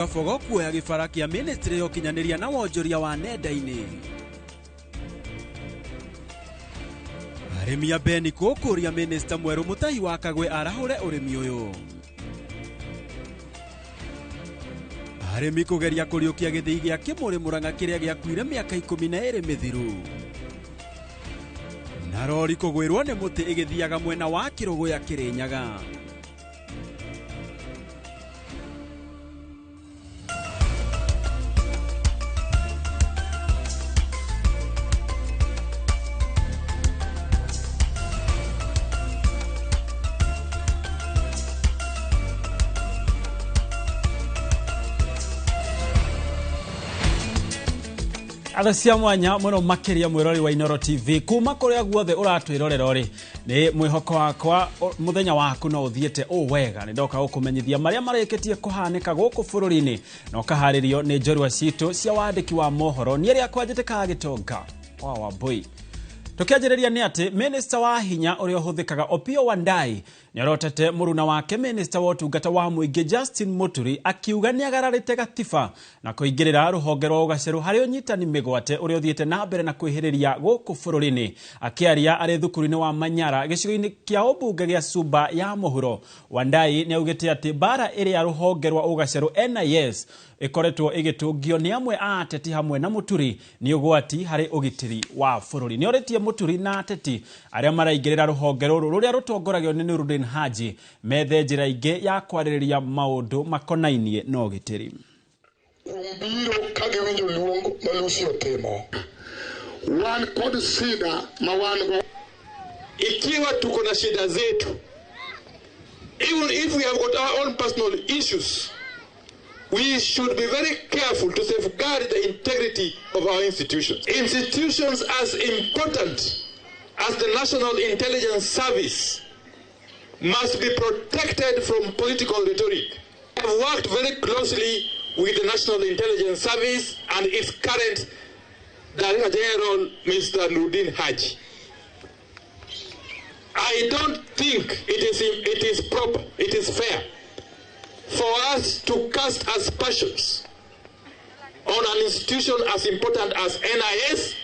Kabogo kuoya gĩbara kĩa ministry ya ũkinyanĩria na wonjoria wa nenda-inĩ. Arĩmi a Beni kũkũria minista mwerũ Mutahi wa Kagwe arahũre ũrĩmi ũyũ. Arĩmi kũgeria kũriũkia gĩthĩi gĩa Kĩmũrĩ Mũrang'a kĩrĩa gĩakuire mĩaka 12 mĩthiru. Na rori kũgwĩrwo nĩ mũtĩ ĩgĩthiaga mwena wa Kĩrũgũya Kĩrĩnyaga. Atha cia mwanya muno makiria mwirori wa Inooro TV kuma kuria guothe uratwirorera ri ni mwihoko wakwa muthenya waku no uthiete o wega. Ni ndoka gukumenyithia maria marikitie kuhanika guku bururi-ini na ukaharirio ni njorua citu cia wandiki wa mohoro ni aria kwanjitikaga gitonga wa Wambui. Tukianjĩrĩria nĩ atĩ minista wa hinya ũrĩa ũhũthĩkaga Opiyo Wandayi nĩorotete mũruna wake minista wa ũtungata wa mũingĩ Justin Muturi akiuga nĩagararĩte gatiba na kũingĩrĩra rũhonge rwa ũgacerũ harĩ ũnyitani mĩgwate ũrĩa ũthiĩte na mbere na kwĩhĩrĩria gũkũ bũrũri-inĩ. Akĩaria arĩ thukuru-inĩ wa Manyara gĩcigo-inĩ kĩa ũmbunge gĩa Suba ya Mũhuro, Wandayi nĩaugĩte atĩ mbara ĩrĩa rũhonge rwa ũgacerũ NIS ĩkoretwo ĩgĩtũngio nĩ amwe a ateti hamwe na Muturi nĩ ũgwati harĩ ũgitĩri wa bũrũri. Nĩorĩtie Muturi na ateti arĩa maraingĩrĩra rũhonge rũrũ rũrĩa rũtongoragio nĩ Nurudin Haji methe njĩra ingĩ ya kwarĩrĩria maũndũ makonainie na ũgitĩri. Biro ka giwinjo luong ma Lucy otimo. Wan kod sida ma wan go. Ikiwa tuko na shida zetu, even if we have got our own personal issues, we should be very careful to safeguard the integrity of our institutions. Institutions as important as the National Intelligence Service must be protected from political rhetoric. I have worked very closely with the National Intelligence Service and its current Director General, Mr. Nurdin Haji. I don't think it is proper, it is fair for us to cast aspersions on an institution as important as NIS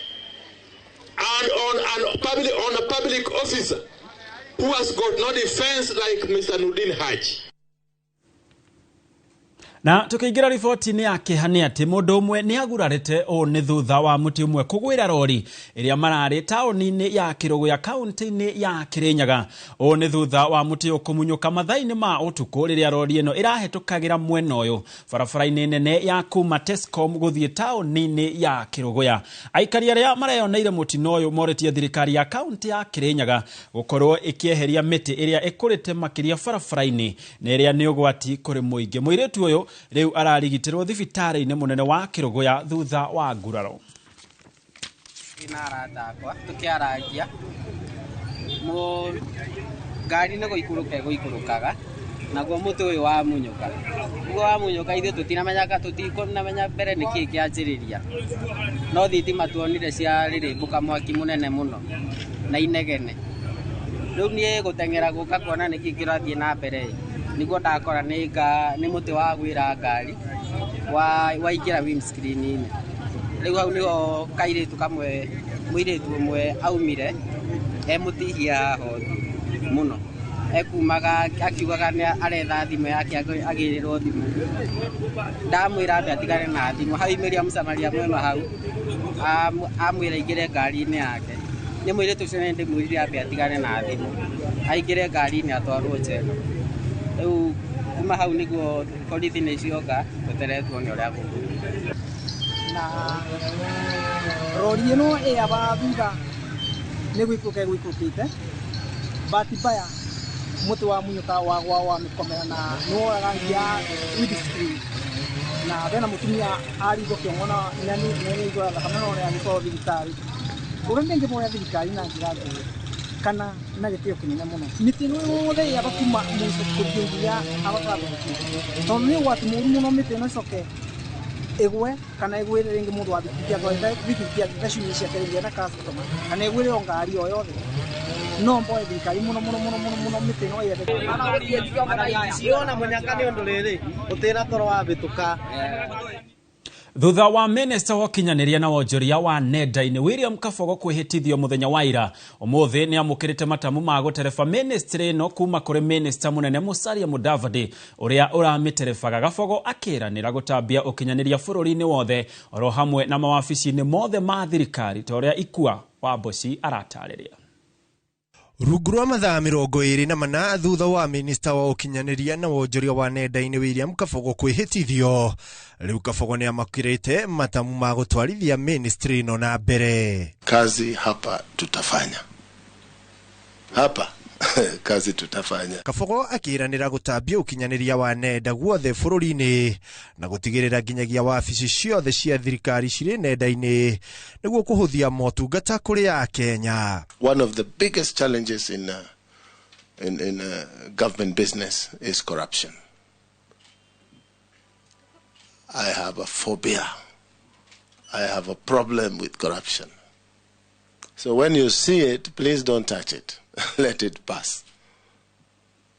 and on a public officer who has got no defense like Mr. Nurdin Haji. Na tukiingira riboti-inĩ ya kĩeha nĩ atĩ mũndũ ũmwe nĩ agurarĩte ũũ nĩ thutha wa mũtĩ ũmwe kũgwĩra rori ĩrĩa mararĩ taũni-inĩ ya Kĩrũgũya kaũntĩ-inĩ ya Kĩrĩnyaga. Ũũ nĩ thutha wa mũtĩ ũyũ kũmunyũka mathaa-inĩ ma ũtukũ rĩrĩa rori ĩno ĩrahĩtũkagĩra mwena ũyũ barabara-inĩ nene ya kuma Tescom gũthiĩ taũni-inĩ ya Kĩrũgũya. Aikari arĩa mareyoneire mũtino ũyũ morĩtie thirikari ya kaũntĩ ya Kĩrĩnyaga gũkorwo ĩkĩeheria mĩtĩ ĩrĩa ĩkũrĩte makĩria barabara-inĩ na ĩrĩa nĩ ũgwati kũrĩ mũingĩ. Mũirĩtu ũyũ rĩu ararigitĩrwo thibitarĩ-inĩ mũnene wa Kĩrũgũya thutha wa nguraro. Na arata akwa tũkĩarangia ngari nĩ gũikũrũka ĩgũikũrũkaga naguo mũtĩ ũyũ wamunyũka. Niguo wamunyũka ithuĩ tũtinamenyaga tũtikunamenya mbere nĩkĩĩ kĩanjĩrĩria, no thitima tuonire ciarĩrĩmbũka mwaki mũnene mũno na inegene. Rĩu niĩ gũteng'era gũka kuona nĩkĩĩ kĩrathiĩ na mbere niguo ndakora nĩ mũtĩ wagwĩra ngari waingĩra windscreen-inĩ. Rĩu hau nĩho kairĩtu kamwe mũirĩtu ũmwe aumire e mũtihia haha mũno, ekumaga akiugaga nĩ aretha thimũ yake agĩrĩrwo thimũ. Ndamwĩra ambe atigane na thimũ, hau aumĩria mũcamaria mwema hau amwĩra aingĩre ngari-inĩ yake. Nĩ mũirĩtu ũcio nĩ ndĩmwĩrire ambe atigane na thimũ aingĩre ngari-inĩ atwarwo njera. Rĩu kuma hau nĩguo borithi nĩ cioka tũteretwo nĩ ũrĩa gũgũthiĩ. Na rori ĩno ĩyaba thutha nĩ gũikũrũka ĩgũikũrũkĩte, bahati mbaya mũtĩ wa munyũka wagwa wa mĩkomera na nĩ woraga nginya windscreen. Na bena mũtumia aringwo kĩongo na nĩ aigua thakame no nĩ agĩtwarwo thibitarĩ. Ũrĩa ndĩngĩmoya thirikari na njĩra nguhĩ kana na gĩtĩo kĩnene mũno, mĩtĩ ĩno yothe ĩyaba kuma mũico gũthiĩ nginya abatara tondũ nĩ ũgwati mũũru mũno mĩtĩ ĩno ĩcoke ĩgwe kana ĩgwĩre rĩngĩ mũndũ wa bikibiki atwarĩte bikibiki yake ciumia ciake rĩngĩ ena customer kana ĩgwĩre o ngari o yothe. No mboe thirikari muno muno muno muno muno mĩtĩ ĩno yethe. Ciona mũnyaka nĩ ũndũ rĩrĩ ũtĩra toro wabĩtũka. Thutha wa minista wa ũkinyanĩria na wonjoria wa nenda-inĩ William Kabogo kwĩhĩtithio mũthenya wa ira, ũmũthĩ nĩ amũkĩrĩte matamu ma gũtereba ministry ĩno kuma kũrĩ minista mũnene Musalia Mudavadi ũrĩa ũramĩterebaga. Kabogo akĩranĩra gũtambia ũkinyanĩria bũrũri-inĩ wothe oro hamwe na mawabici-inĩ mothe ma thirikari ta ũrĩa Ikua wa Mboci aratarĩria. Rungu rwa mathaa 24 thutha wa minista wa ũkinyanĩria na wonjoria wa nenda-inĩ William Kabogo kwĩhĩtithio, rĩu Kabogo nĩ amakĩrĩte matamu ma gũtwarithia ministry ĩno na mbere. Kazi hapa tutafanya hapa kazi tutafanya. Kabogo akĩranĩra gũtambia ũkinyanĩria wa nenda guothe bũrũri-inĩ na gũtigĩrĩra nginyagia wabici ciothe cia thirikari cirĩ nenda-inĩ nĩguo kũhũthia motungata kũrĩ Akenya. One of the biggest challenges in government business is corruption. I have a phobia. I have a problem with corruption. So when you see it, please don't touch it. Let it pass.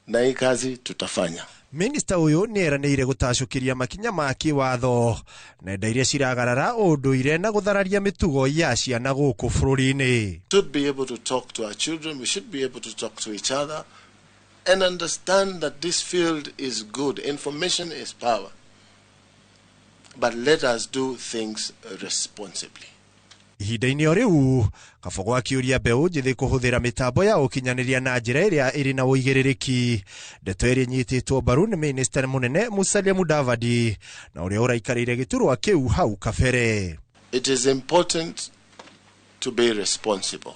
Na hii kazi tutafanya. Minista ũyũ nĩ eranĩire gũtacũkĩria makinya ma kĩwatho nenda iria ciragarara ũndũire na gũthararia mĩtugo ya ciana gũkũ bũrũri-inĩ. Should be able to talk to our children, we should be able to talk to each other and understand that this field is good. Information is power. But let us do things responsibly. Ihinda-inĩ o rĩu Kabogo akĩũria mbeũ njĩthĩ kũhũthĩra mĩtambo ya ũkinyanĩria na njĩra ĩrĩa ĩrĩ na ũigĩrĩrĩki, ndeto ĩrĩa ĩnyitĩtwo mbaru nĩ minista mũnene Musalia Mudavadi na ũrĩa ũraikarĩire gĩturwa kĩu hau kabere. It is important to be responsible.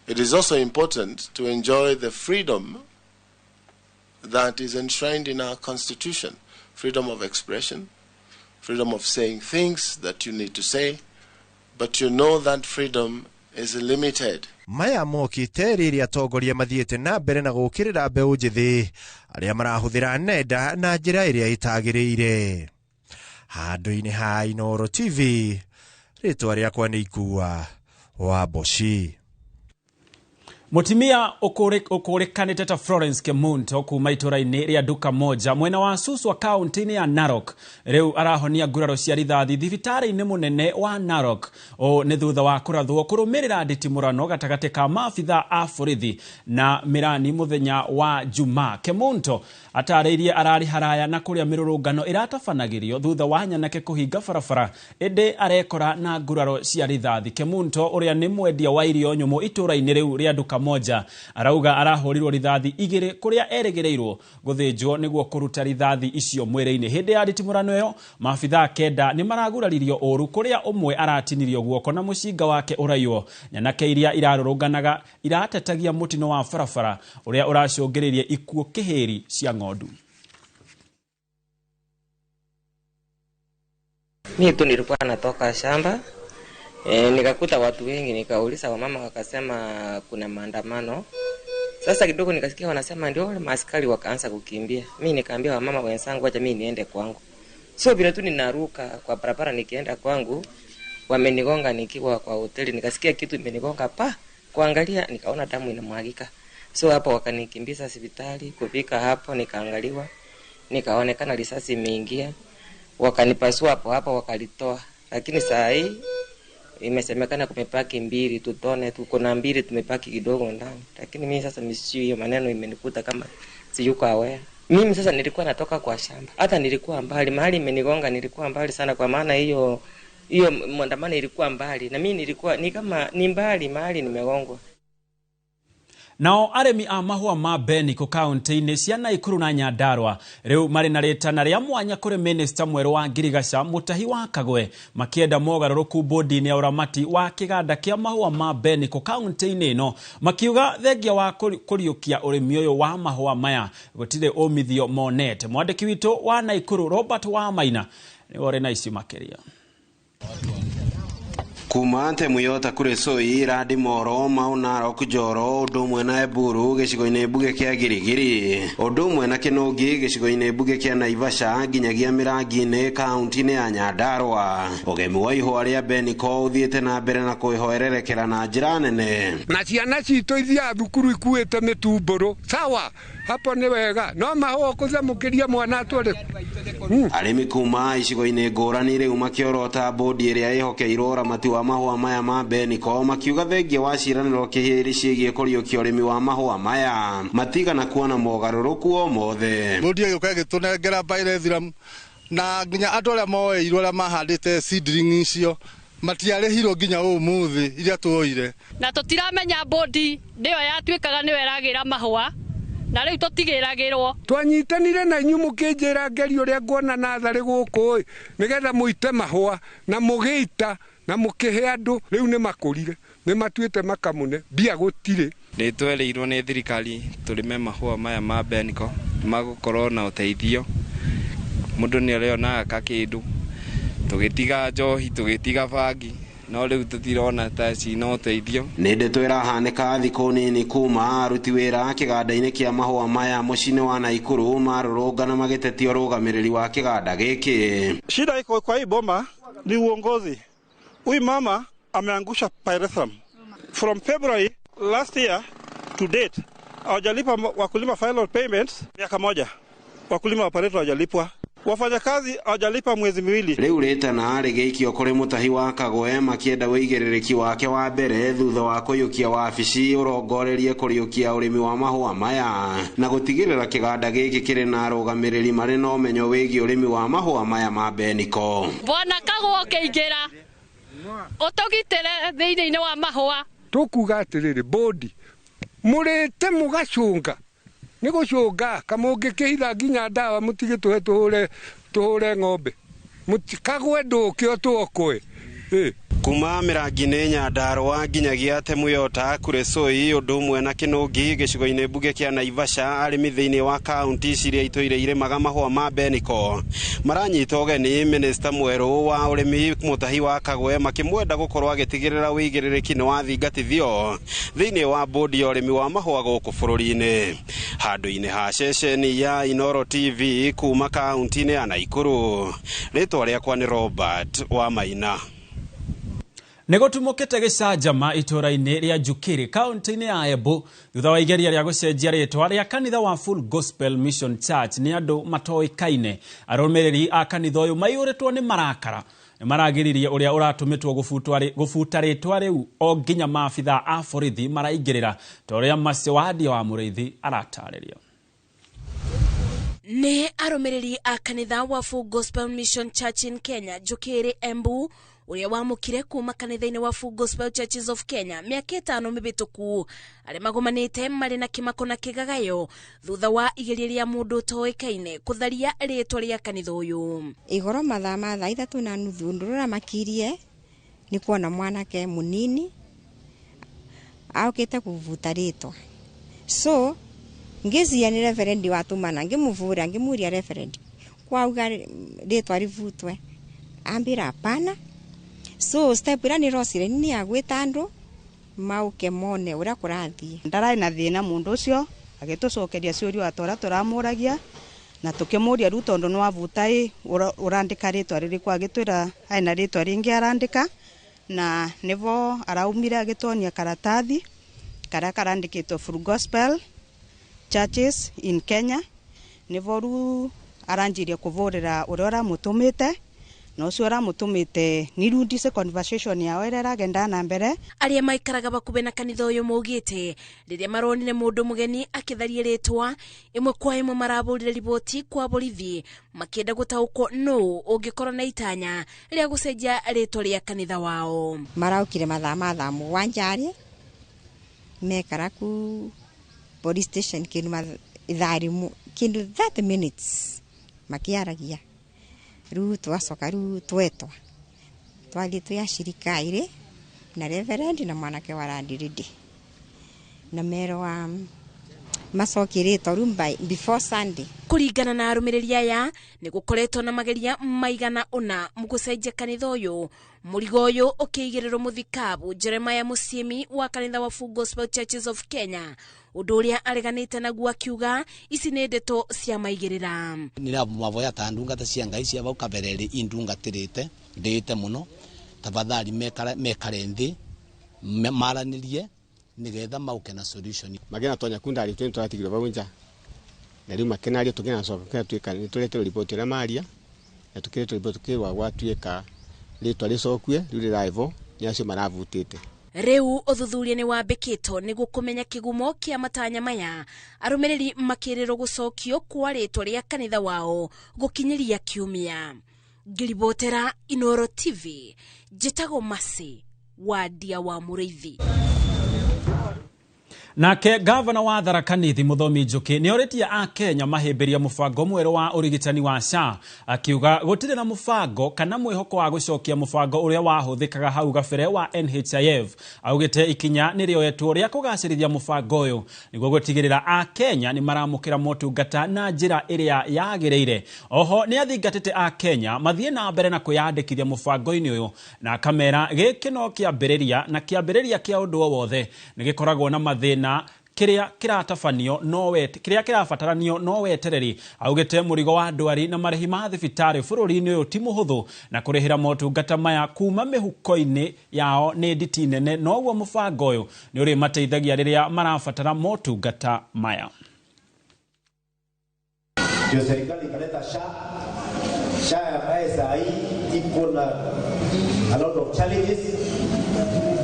It is also important to enjoy the freedom that is enshrined in our constitution. Freedom of expression, freedom of saying things that you need to say, but you know that freedom is limited. Maya mokĩte rĩrĩa atongoria mathiĩte na mbere na gũkĩrĩra mbeũ njĩthĩ arĩa marahũthĩra nenda na njĩra ĩrĩa ĩtagĩrĩire. Handũ-inĩ ha Inooro TV, rĩtwa rĩakwa nĩ Ikua wa Mboci. Mũtumia ũkũrĩkanĩte ta Florence Kemunto kuma itũra-inĩ rĩa Duka Moja mwena wa Suswa kaunti-inĩ ya Narok rĩu arahonia nguraro cia rithathi thibitarĩ-inĩ mũnene wa Narok. Ũũ nĩ thutha wa kũrathwo kũrũmĩrĩra nditimũrano gatagatĩ ka maabitha a borithi na mĩrani mũthenya wa Jumaa. Kemunto atarĩirie ararĩ haraya na kũrĩa mĩrũrũngano ĩratabanagĩrio thutha wa nyanake kũhinga barabara ĩndĩ arekora na nguraro cia rithathi. Kemunto ũrĩa nĩ mwendia wa irio nyũmũ itũra-inĩ rĩu rĩa Duka Moja arauga arahũrirwo rithathi igĩrĩ kũrĩa erĩgĩrĩirwo gũthĩnjwo nĩguo kũruta rithathi icio mwĩrĩ-inĩ. Hĩndĩ ya nditimũrano ĩyo maabitha 9 nĩ maraguraririo ũru kũrĩa ũmwe aratinirio guoko na mũcinga wake ũraiywo. Nyanake iria irarũrũnganaga iratetagia mũtino wa barabara ũrĩa ũracũngĩrĩirie ikuũ kĩhĩri cia ng'ondu. Mimi tu nilikuwa natoka shamba. Nikakuta watu wengi, nikauliza wamama wakasema kuna maandamano. Sasa kidogo nikasikia wanasema ndio wale maaskari wakaanza kukimbia. Mimi nikaambia wamama wenzangu acha mimi niende kwangu. So bila tu ninaruka kwa barabara nikienda kwangu, wamenigonga nikiwa kwa hoteli, nikasikia kitu imenigonga pa, kuangalia nikaona damu inamwagika. So hapo wakanikimbiza hospitali, kufika hapo nikaangaliwa, nikaonekana risasi imeingia, wakanipasua hapo hapo wakalitoa. Lakini saa hii imesemekana kumepaki 2 tutone tuko na 2 tumepaki kidogo ndani. Lakini mimi sasa msijui hiyo maneno imenikuta kama siyuko aware. Mimi sasa nilikuwa natoka kwa shamba. Hata nilikuwa mbali, mahali imenigonga nilikuwa mbali sana kwa maana hiyo maandamano ilikuwa mbali na mimi nilikuwa ni kama ni mbali mahali nimegongwa. Nao arĩmi a mahũa ma Beniko kaunti-inĩ cia Naikuru na Nyandarua rĩu marĩ na rĩtana rĩa mwanya kũrĩ minista mwerũ wa ngirigaca Mutahi wa Kagwe makĩenda mogarũrũku bodi-inĩ ya ũramati wa kĩganda kĩa mahũa ma Beniko kaunti-inĩ ĩno, makiuga thengia wa kũriũkia ũrĩmi ũyũ wa mahũa maya gũtirĩ ũmithio monete. Mwandĩki witũ wa Naikuru Robert Wamaina nĩwe ũrĩ na ici makĩria. Kuma Temuyota Kuresoi, Radi Moro, Mau Narok, Njoro ũndũ ũmwe na Eburu gĩcigo-inĩ mbunge kĩa Girigiri, ũndũ ũmwe na Kĩnũngi gĩcigo-inĩ mbunge kĩa Naivasha nginyagia Mĩrangi-inĩ kaunti-inĩ ya Nyandarua. Ũgemi wa ihũa rĩa Beniko ũthiĩte na mbere na kwĩhoererekera na njĩra nene. Na ciana citũ ithiaga thukuru ikuĩte mĩtumbũrũ sawa, hapo nĩ wega, no mahũa kũthamũkĩria mwana atware. Arĩmi kuma icigo-inĩ ngũrani rĩu makĩorota bodi ĩrĩa ĩhokeirwo ũramati wa mahũa maya ma Beniko, makiuga thengia wa ciĩranĩro kĩhĩrĩ ciĩgiĩ kũriũkia ũrĩmi wa mahũa maya matigana kuona mogarũrũku o mothe. Bodi ĩgĩũka ĩgĩtũnengera pyrethrum na nginya andũ arĩa moeirwo arĩa mahandĩte seedling icio matiarĩhirwo nginya ũmũthĩ iria tuoire. Na tũtiramenya bodi nĩyo yatuĩkaga nĩyo ĩragĩra mahũa na rĩu tũtigĩragĩrwo. Twanyitanire na inyuĩ mũkĩnjĩra ngeri ũrĩa nguona natharĩ gũkũ ĩ, nĩgetha mũite mahũa na mũgĩita na mũkĩhe andũ, rĩu nĩ makũrire, nĩ matuĩte makamũne, mbia gũtirĩ. Nĩ twereirwo nĩ thirikari tũrĩme mahũa maya ma Beniko magũkorwo na ũteithio, mũndũ nĩ arĩonaga kakĩndũ, tũgĩtiga njohi, tũgĩtiga bangi, no rĩu tũtirona ta cina ũteithio. Nĩ ndeto ĩrahanĩka thikũ nini kuma aruti wĩra kĩganda-inĩ kĩa mahũa maya mũciĩ-inĩ wa Naikuru marũrũngana magĩtetia ũrũgamĩrĩri wa kĩganda gĩkĩ. Shida iko kwa hii boma ni uongozi. Huyu mama ameangusha pyrethrum from February last year to date. Hawajalipa wakulima final payments miaka moja. Wakulima wa Pareto hawajalipwa. Wafanyakazi hawajalipa mwezi miwili. Rĩu rĩtana rĩgĩikio kũrĩ mũtahi wa Kagwe makĩenda wĩigĩrĩrĩki wake wa mbere thutha wa kũiyũkia wabici ũrongorerie kũriũkia ũrĩmi wa mahũa maya na gũtigĩrĩra kĩganda gĩkĩ kĩrĩ na arũgamĩrĩri marĩ na ũmenyo wĩgiĩ ũrĩmi wa mahũa maya ma Beniko. Bwana Kagwe ũkĩingĩra ũtũgitĩre thĩinĩ wa mahũa. Tũkuga atĩrĩrĩ, bodi mũrĩte mũgacũnga, nĩ gũcũnga kamũngĩkĩhitha nginya ndawa mũtigĩtũhe tũhũre ng'ombe, Kagwe ndũke ũtũokoe. Kuma Mĩrangi-inĩ Nyandarua nginyagia Temuyota Kuresoi ũndũ ũmwe na Kĩnũngi gĩcigo-inĩ mbunge kĩa Naivasha, arĩmi thĩinĩ wa kaunti ciria itũire irĩmaga mahũa ma Beniko maranyita ũgeni minista mwerũ wa ũrĩmi Mũtahi wa Kagwe makĩmwenda gũkorwo agĩtigĩrĩra wĩigĩrĩrĩki nĩ wathingatithio thĩinĩ wa bodi ya ũrĩmi wa mahũa gũkũ bũrũri-inĩ. Handũ-inĩ ha ceceni ya Inooro TV kuma kaunti-inĩ ya Naikuru, rĩtwa rĩakwa nĩ Robert wa Maina. Nĩ gũtumũkĩte gĩcanjama itũũra-inĩ rĩa Njukiri kaunti-inĩ ya Embu thutha wa igeria rĩa gũcenjia rĩtwa rĩa kanitha wa Full Gospel Mission Church nĩ andũ matoĩkaine. Arũmĩrĩri a kanitha ũyũ maiyũrĩtwo nĩ marakara nĩ maragiririe ũrĩa ũratũmĩtwo gũbuta rĩtwa rĩu o nginya maabitha a borithi maraingĩrĩra ta ũrĩa Macewadia wa Mũrĩithi aratarĩria. Nĩ arũmĩrĩri a kanitha wa Full Gospel Mission Church in Kenya Njukiri Embu ũrĩa wamũkire kuma kanitha-inĩ wa Full Gospel Churches of Kenya mĩaka 5 mĩhĩtũku, arĩa magomanĩte marĩ na kĩmako na kĩgagayo thutha wa igeria rĩa mũndũ ũtoĩkaine kũtharia rĩtwa rĩa kanitha ũyũ. Igoro mathaa ma thaa 3:30 ndũrora makirie nĩ kuona mwanake mũnini aũkĩte kũbuta rĩtwa. So ngĩciria nĩ reverend watũmana, ngĩmũbũra ngĩmũria reverend kwauga rĩtwa rĩbutwe, ambĩra hapana. So step ĩrĩa nĩrocire nĩ ya gwĩta andũ mauke mone ũrĩa kũrathiĩ. Ndararĩ na thĩna mũndũ ũcio agĩtũcokeria ciũria ata ũrĩa tũramũragia na tũkĩmũria rĩu tondũ nĩ wabuta ĩ ũrandĩka rĩtwa rĩrĩkũ, agĩtwĩra ena rĩtwa rĩngĩ arandĩka na nĩvo araumire agĩtuonia karatathi karĩa karandĩkĩtwo Full Gospel Churches in Kenya. Nĩvo rĩu aranjirie kũvũrĩra ũrĩa ũramũtũmĩte na ũcio ũramũtũmĩte nirundise conversation yao ĩrĩa ĩragenda na mbere. Arĩa maikaraga bakuhĩ na kanitha ũyũ maugĩte rĩrĩa maronire mũndũ mũgeni akĩtharia rĩtwa ĩmwe kwa ĩmwe marabũrire riboti kwa borithi makĩenda gũtaũkwo nũ ũngĩkorwo na itanya rĩa gũcenjia rĩtwa rĩa kanitha wao. Maraũkire mathaa ma thaa 7 rĩ mekara ku police station kĩndũ ithaa rĩmwe kĩndũ 30 minutes makĩaragia. Rĩu twacoka rĩu twetwa twathiĩ twĩ acirika airĩ na reverend na mwanake wa landiridi na merwa Macokie rĩtwa rĩu before Sunday. Kũringana na arũmĩrĩri aya, nĩ gũkoretwo na mageria maigana ũna gũcenjia kanitha ũyũ. Mũrigo ũyũ ũkĩigĩrĩrwo mũthikabu Jeremiah Mũciĩmi wa kanitha wa Full Gospel Churches of Kenya, ũndũ ũrĩa areganĩte naguo akiuga ici nĩ ndeto cia maigĩrĩra. Nĩ mavoya ta ndungata cia Ngai cia vau kabere indungatĩrĩte ndĩte mũno, tafadhali mekare nthĩ maranĩrie nigetha mauke na solution. Magena tonya kunda ali twende turatigirwo vau nja na riu makenario tugena soka kena tuika ni turetwo report ira maria na tukiretwo report tukirwa gwatuika ritwa ricokue riu rĩraivo ni acio maravutite. Rĩu ũthuthuria nĩ wambĩkĩtwo nĩguo kũmenya kĩgumo kĩa matanya maya, arũmĩrĩri makĩrĩrwo gũcokio kwa rĩtwa rĩa kanitha wao gũkinyĩria kiumia. Ngĩribotera Inooro TV, njĩtagwo Mercy Wandia wa Mũrĩithi. Nake gavana wa Tharaka Nithi Muthomi Njuki nĩ orĩtie Akenya mahĩmbĩria mũbango mwerũ wa ũrigitani wa SHA, akiuga gũtirĩ na mũbango kana mwĩhoko wa gũcokia mũbango ũrĩa wahũthĩkaga hau gabere wa NHIF. Augĩte ikinya nĩ rĩoetwo rĩa kũgacĩrithia mũbango ũyũ nĩguo gũtigĩrĩra Akenya nĩ maramũkĩra motungata na njĩra ĩrĩa yagĩrĩire. Oho nĩ athingatĩte Akenya mathiĩ na mbere na kwĩyandĩkithia mũbango-inĩ ũyũ na akamera gĩkĩ no kĩambĩrĩria na kĩambĩrĩria kĩa ũndũ o wothe nĩ gĩkoragwo na mathĩna kĩrĩa kĩratabanio no kĩrĩa kĩrabataranio no wetereri. Augĩte mũrigo wa ndwari na marĩhi ma thibitarĩ bũrũri-inĩ ũyũ ti mũhũthũ na kũrĩhĩra motungata maya kuma mĩhuko-inĩ yao nĩ nditi nene, noguo mũbango ũyũ nĩ ũrĩmateithagia rĩrĩa marabatara motungata maya. Ndio serikali ikaleta SHA, SHA ambaye saa hii iko na a lot of challenges,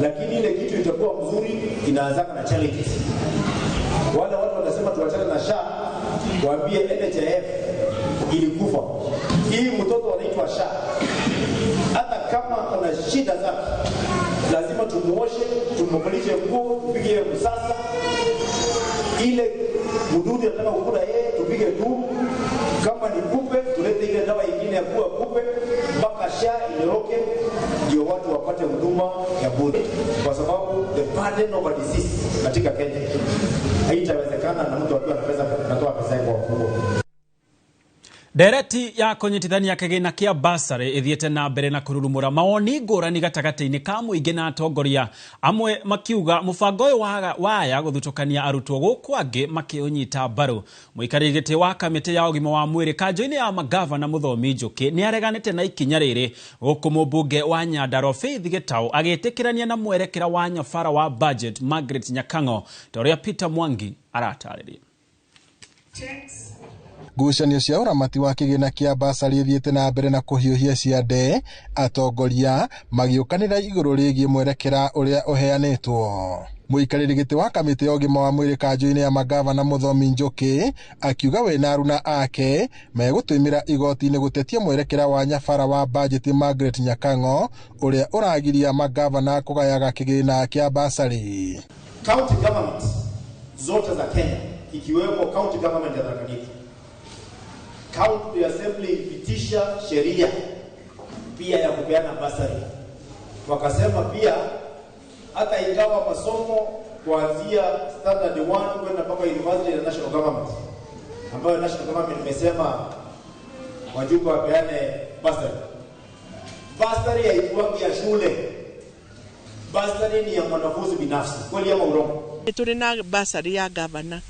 lakini ile kitu itakuwa mzuri inaanzaka na challenges. Wale watu wanasema tuachane na SHA, waambie NHIF ilikufa. Hii mtoto anaitwa SHA, hata kama kuna shida zake lazima tumuoshe, tumvalishe nguo, tupige msasa. Ile mdudu anataka kukula yeye tupige tu, kama ni kupe tulete ile dawa nyingine ya kuua kupe mpaka SHA inyoroke, ndio watu wapate huduma ya bure, kwa sababu the burden of a disease katika Kenya haitawezekana na mtu akiwa na pesa anatoa pesa kwa mfuko. Ndereti ya kũnyitithania kĩgĩna kĩa bursary ĩthiĩte na mbere na kũrurumũra mawoni ngũrani gatagatĩ-inĩ ka mũingĩ na atongoria amwe makiuga mũbango ũyũ waya gũthutũkania arutwo gũkũ angĩ makĩũnyita mbaru. Mũikarĩri gĩtĩ wa kamĩtĩ ya ũgima wa mwĩrĩ kanjũ-inĩ ya magavana Mũthomi Njuki nĩ areganĩte na ikinya rĩrĩ, gũkũ mũmbunge wa Nyandarua Faith Gĩtaũ agĩtĩkĩrania na mwerekera wa nyabara wa budget Margaret Nyakang'o ta ũrĩa Peter Mwangi aratarĩria. Ngucanio cia ũramati wa kĩgĩna kĩa bursary ithiĩte na mbere na kũhiũhia ciande, atongoria magĩũkanĩra igũrũ rĩgiĩ mwerekera ũrĩa ũheanĩtwo. Mũikarĩri gĩtĩ wa kamĩtĩ ya ũgima wa mwĩrĩ kanjũ-inĩ ya magavana Mũthomi Njuki akiuga we na aruna ake megũtũmĩra igoti-inĩ gũtetia mwerekera wa nyabara wa bajeti Margaret Nyakang'o ũrĩa ũragiria magavana kũgayaga kĩgĩna kĩa bursary. County government zote za Kenya ikiwemo county government ya Tharaka Nithi, County Assembly ilipitisha sheria pia ya kupeana bursary. Wakasema pia hata ingawa masomo kuanzia standard 1 kwenda mpaka university ya national government, ambayo national government imesema wajumbe wapeane bursary. Bursary haikuangi ya shule. Bursary ni ya mwanafunzi binafsi. Kweli ama urongo? Tuli na bursary ya governor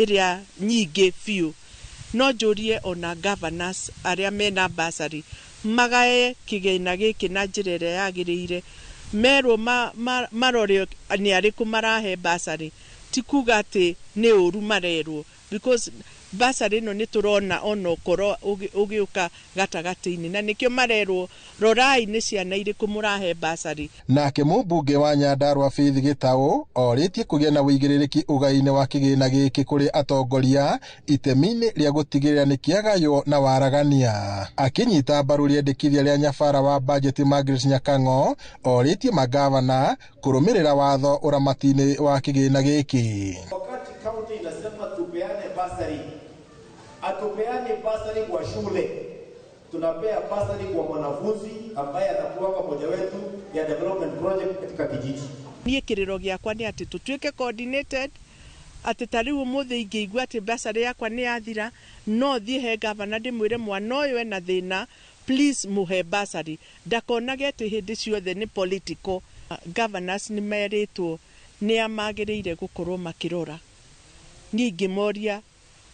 area nyingi biũ. No njũrie ona governors arĩa mena bursary magae kĩgĩna gĩkĩ na njĩra ĩrĩa yagĩrĩire, merwo marore nĩ arĩkũ marahe bursary, ti kuga atĩ nĩ ũru marerwo, because bursary ĩno nĩ tũrona ona ũkorwo ũgĩũka gatagatĩ-inĩ, na nĩkĩo marerwo rorai nĩ ciana irĩkũ mũrahe bursary. Nake mũmbunge wa Nyandarua Faith Gĩtaũ orĩtie kũgĩa na ũigĩrĩrĩki ũgai-inĩ wa kĩgĩna gĩkĩ kũrĩ atongoria itemi-inĩ rĩa gũtigĩrĩra nĩ kĩagaywo na waragania. Akĩnyita mbaru rĩendekithia rĩa nyabara wa bajeti Margaret Nyakang'o orĩtie magavana kũrũmĩrĩra watho ũramati-inĩ wa kĩgĩna gĩkĩ. Wakati county inasema tupeane bursary, atupeane bursary kwa shule, tunapea bursary kwa mwanafunzi ambaye atakuwa mmoja wetu ya development project katika kijiji. Niĩ kĩrĩro gĩakwa nĩ atĩ tũtuĩke coordinated, Atĩ ta rĩu ũmũthĩ ingĩigua atĩ bursary yakwa nĩ yathira, no thiĩ he gavana ndĩmwĩre mwana ũyũ ena thĩna, please mũhe bursary. Ndakonage atĩ hĩndĩ ciothe nĩ political. Governors nĩ merĩtwo nĩa magĩrĩire gũkorwo makĩrora. Niĩ ingĩmoria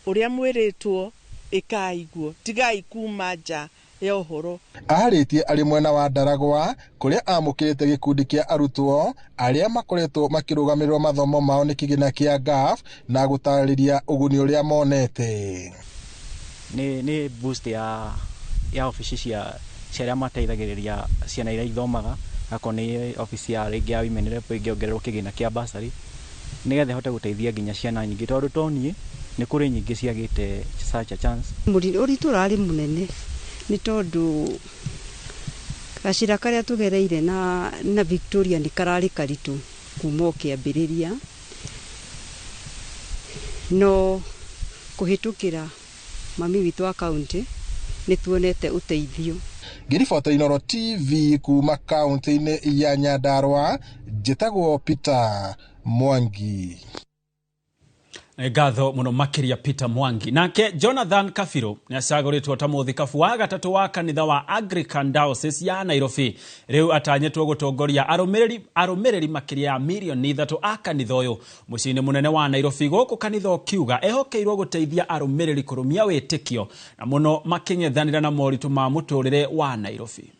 ũrĩa mwĩrĩtwo ĩkai guo, tigai kuma nja ya ũhoro. Arĩtie arĩ mwena wa Ndaragwa kũrĩa amũkĩrĩte gĩkundi kĩa arutwo arĩa makoretwo makĩrũgamĩrĩrwo mathomo mao nĩ kĩgĩna kĩa GAF na gũtarĩria ũguni ũrĩa monete. Nĩ boost ya obici cia arĩa mateithagĩrĩria ciana iria ithomaga, akorwo nĩ obici ya rĩngĩ ya women rep ĩngĩongererwo kĩgĩna kĩa bursary nĩgetha ĩhote gũteithia nginya ciana nyingĩ, tondũ to niĩ nĩ kũrĩ nyingĩ ciagĩte such a chance. Ũritũ ũrarĩ mũnene nĩ tondũ gacĩra karĩa tũgereire na Victoria nĩ kararĩ karitũ kuma o kĩambĩrĩria, no kũhĩtũkĩra mami witũ wa kaũntĩ nĩ tuonete ũteithio. Ngĩribota Inooro TV kuma kaũntĩ-inĩ ya Nyandarua, njĩtagwo Peter Mwangi. Ngatho muno makiria Peter Mwangi. Nake Jonathan Kabirũ nĩ acagũrĩtwo ta mũthikabu wa gatatũ wa kanitha wa Anglican Diocese ya Nairobi. Rĩu atanyĩtwo gũtongoria arũmĩrĩri makĩria ya mirioni 3 a kanitha ũyũ mũciĩ-inĩ mũnene wa Nairobi. Gũkũ kanitha ũkiuga ehokeirwo gũteithia arũmĩrĩri kũrũmia wĩtĩkio na mũno makĩng'ethanĩra na moritũ ma mũtũrĩre wa Nairobi.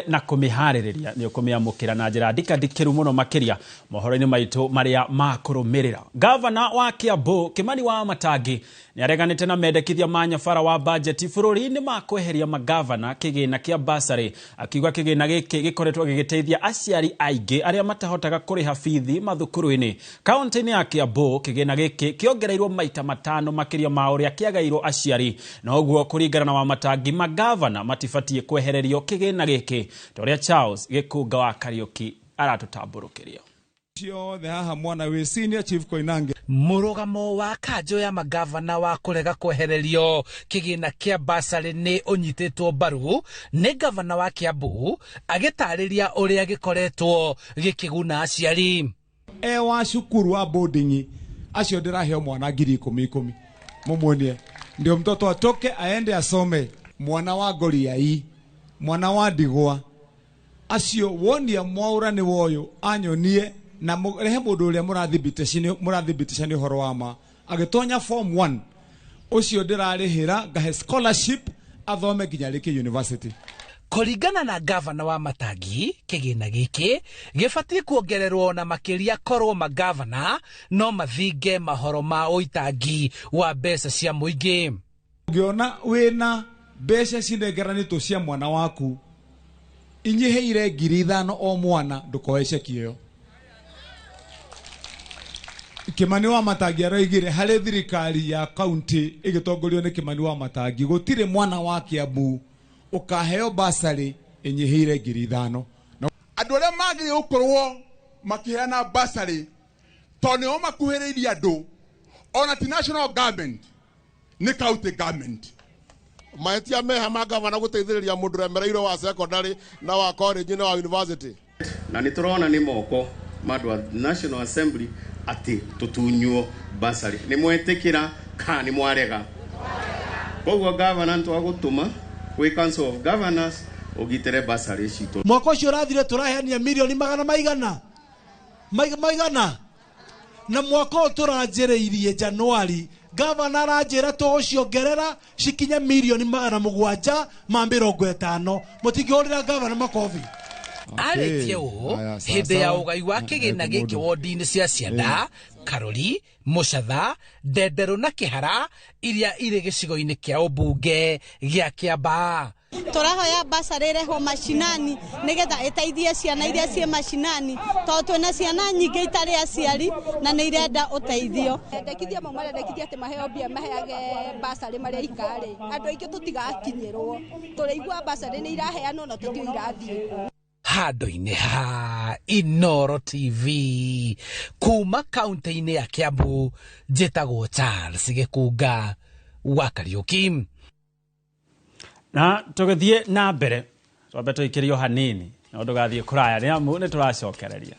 Na kũmĩharĩrĩria nĩ ũkũmĩamũkĩra na njĩra ndikandikĩru mũno makĩria mohoro-inĩ maitũ marĩa makũrũmĩrĩra. Gavana wa Kiambu Kimani wa Matangi nĩ areganĩte na mendekithia ma nyabara wa bajeti bũrũri-inĩ ma kweheria magavana kĩgĩna kĩa bursary, akiuga kĩgĩna gĩkĩ gĩkoretwo gĩgĩteithia aciari aingĩ arĩa matahotaga kũrĩha bithi mathukuru-inĩ. Kaũntĩ-inĩ ya Kiambu kĩgĩna gĩkĩ kĩongereirwo maita 5 makĩria ma ũrĩa kĩagairwo aciari, na ũguo kũringana na Wamatangi magavana matibatiĩ kwehererio kĩgĩna gĩkĩ toria Charles Gĩkunga wa Kariuki aratũtambũrũkĩria. Ciothe haha mwana wĩ senior chief Koinange. Mũrũgamo wa kanjũ ya magavana wa kũrega kwehererio kĩgĩna kĩa bursary nĩ ũnyitĩtwo mbaru nĩ gavana wa Kiambu agĩtarĩria ũrĩa gĩkoretwo gĩkĩguna aciari. E wa cukuru wa boarding acio ndĩraheo mwana 10,000 mumuonie ndio mtoto atoke aende asome. Mwana wa Goriai, mwana wa ndigwa acio wonia mwaura nĩ woyo anyonie na rehe mũndũ ũrĩa mũrathibitisha nĩ ũhoro wa ma agĩtonya form 1 ũcio ndĩrarĩhĩra ngahe scholarship athome nginya rĩke university. Kũringana na gavana wa Matangi, kĩgĩna gĩkĩ gĩbatiĩ kuongererwo na makĩria korwo magavana no mathinge mahoro ma ũitangi wa mbeca cia mũingĩ. Ũngĩona wĩna mbeca cinengeranĩtwo cia mwana waku inyihĩire 5,000 o mwana, ndũkoe ceki ĩyo. Kimani wa Matangi aroigire harĩ thirikari ya kaunti ĩgĩtongorio nĩ Kimani wa Matangi gũtirĩ mwana wa Kiambu ũkaheo bursary ĩnyihĩire 5,000. Andũ arĩa magĩrĩire gũkorwo makĩheana bursary tondũ nĩo makuhĩrĩirie andũ, ona ti national government, nĩ county government. Mahĩtia meha ma gavana gũteithĩrĩria mũndũ ũremereirwo wa secondary na wa college na wa university. Na nĩ tũrona nĩ moko ma andũ a National Assembly atĩ tũtunywo bursary. Nĩ mwetĩkĩra kana nĩ mwarega? Koguo gavana nĩtwagũtũma gwĩ Council of Governors ũgitĩre bursary citũ. Mwaka ũcio ũrathire tũraheania mirioni magana maigana maigana, na mwaka ũyũ tũranjĩrĩirie Januari gavana aranjĩra tũgũciongerera cikinye mirioni 750. Mũtingĩhũrĩra gavana makobi. Arĩtie ũũ hĩndĩ ya ũgai wa kĩgĩna gĩkĩ wodi-inĩ cia Cianda, Karori, Mũcatha, Ndenderũ na Kĩhara iria irĩ gĩcigo-inĩ kĩa ũmbunge gĩa Kĩambaa. Tũrahoya bursary ĩrehwo macinani nĩgetha ĩteithie ciana iria ciĩ macinani, tondũ twĩna ciana nyingĩ itarĩ aciari na nĩ irenda ũteithio. Endekithia mau marendekithia atĩ maheo mbia maheage bursary marĩa ikarĩ, andũ aingĩ tũtigakinyĩrwo, tũrĩigua bursary nĩ iraheanwo na tũtiũĩ irathiĩ kũ. Handũ-inĩ ha Inooro TV kuma kaunti-inĩ ya Kiambu, njĩtagwo Charles Gĩkunga wa Kariuki. Na tũgĩthiĩ na mbere twambe tũikĩrio hanini No ndũgathiĩ kũraya nĩ amu nĩ tũracokereria.